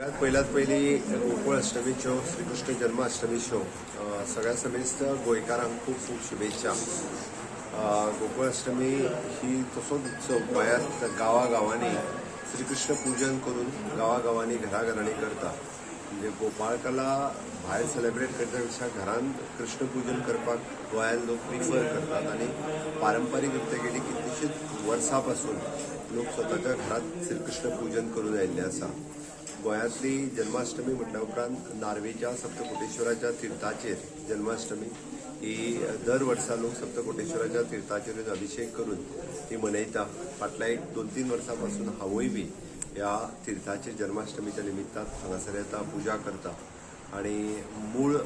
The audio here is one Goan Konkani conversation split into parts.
सगळ्यात पयल्यात पयली गोकुळ अष्टमीच्यो, श्रीकृष्ण जन्माष्टमीच्यो सगळ्या समेस्त गोंयकारांक खूब खूब शुभेच्छा. गोकुळ अष्टमी ही तसोच उत्सव गोंयांत गांवागांवांनी श्रीकृष्ण पूजन करून गांवागांवांनी, घराघरांनी करता. म्हणजे गोपाळकला भायर सेलेब्रेट करच्या पेक्षा घरान कृष्ण पूजन करपाक गोंयांत लोक प्रिफर करतात आनी पारंपारीक रित्या गेली कितलीशीच वर्सां पासून लोक स्वताच्या घरात श्रीकृष्ण पूजन करून आयिल्ले आसा. गोंयांतली जन्माष्टमी म्हटल्या उपरांत नार्वेच्या सप्तकोटेश्वराच्या तीर्थाचेर जन्माष्टमी ही दर वर्सा लोक सप्तकोटेश्वराच्या तीर्थाचेर अभिषेक करून ती मनयता. फाटल्या एक 2-3 वर्सां पासून हांवूय बी ह्या तीर्थाचेर जन्माष्टमीच्या निमित्तान हांगासर येता, पुजा करता आणि मूळ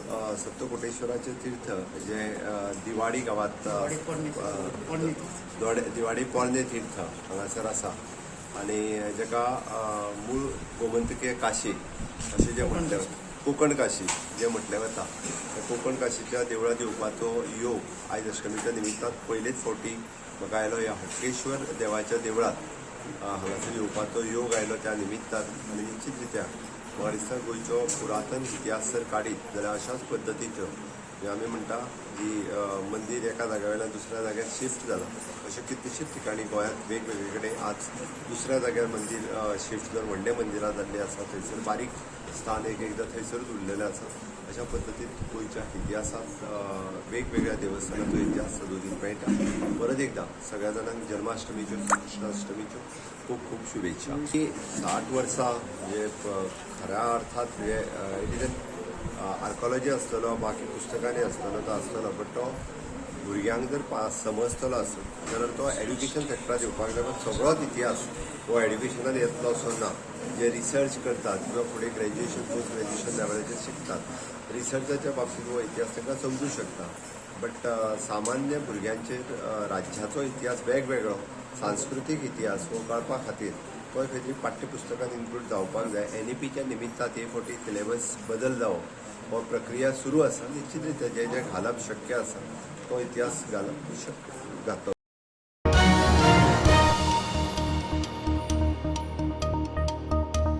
सप्तकोटेश्वराचें तीर्थ जे दिवाडी गांवांत, दिवाडी पोरणे तीर्थ हांगासर आसा आणि जेका मूळ गोमंतकीय काशी अशें जें म्हटलें, कोकण काशी जें म्हटलें वता, त्या कोकण काशीच्या देवळांत येवपाचो योग आयज अष्टमीच्या निमित्तान पयलेच फावटी म्हाका आयलो. ह्या हटकेश्वर देवाच्या देवळांत हांगासर येवपाचो योग आयलो त्या निमित्तान. आनी निश्चित रित्या म्हाका दिसता, गोंयचो पुरातन इतिहास जर काडीत जाल्यार अशाच पद्दतीच्यो, जे आमी म्हणटा जी मंदीर एका जाग्या वयल्यान दुसऱ्या जाग्यार शिफ्ट जाला, अशें कितलेशेच ठिकाणी गोंयांत वेगवेगळे कडेन आज दुसऱ्या जाग्यार मंदीर शिफ्ट जावन व्हडलें मंदिरां जाल्लीं आसा. थंयसर बारीक स्थान एक एकदां थंयसरूच उरलेलें आसा. अशा पद्दतीन गोंयच्या इतिहासांत वेगवेगळ्या देवस्थानाचो इतिहास सदोदीत मेळटा. परत एकदां सगळ्या जाणांक जन्माष्टमीच्यो, कृष्णाष्टमीच्यो खूब खूब शुभेच्छा. ही 60 वर्सां म्हणजे खऱ्या अर्थात म्हणजे it is an archaeology आसतलो, बाकी पुस्तकांनी आसतलो, तो आसतलो, बट तो भुरग्यांक जर समजतलो आसत जाल्यार तो एड्युकेशन सेक्टरात येवपाक जाय. पण सगळोच इतिहास हो एड्युकेशनान येतलो असो ना. जे रिसर्च करतात किंवा फुडें ग्रॅज्युएशन, पोस्ट ग्रॅज्युएशन लेवलाचेर शिकतात, रिसर्चाच्या बाबतींत हो इतिहास तांकां समजू शकता. बट सामान्य भुरग्यांचेर राज्याचो इतिहास, वेगवेगळो सांस्कृतीक इतिहास हो कळपा खातीर तो खंय तरी पाठ्यपुस्तकान इन्क्लूड जावपाक जाय. एनईपीच्या निमित्तान हे फावटी सिलेबस बदल जावप हो प्रक्रिया सुरू आसा. निश्चित रित्या जे जे घालप शक्य आसा तो इतिहास घालप शक्य घातलो.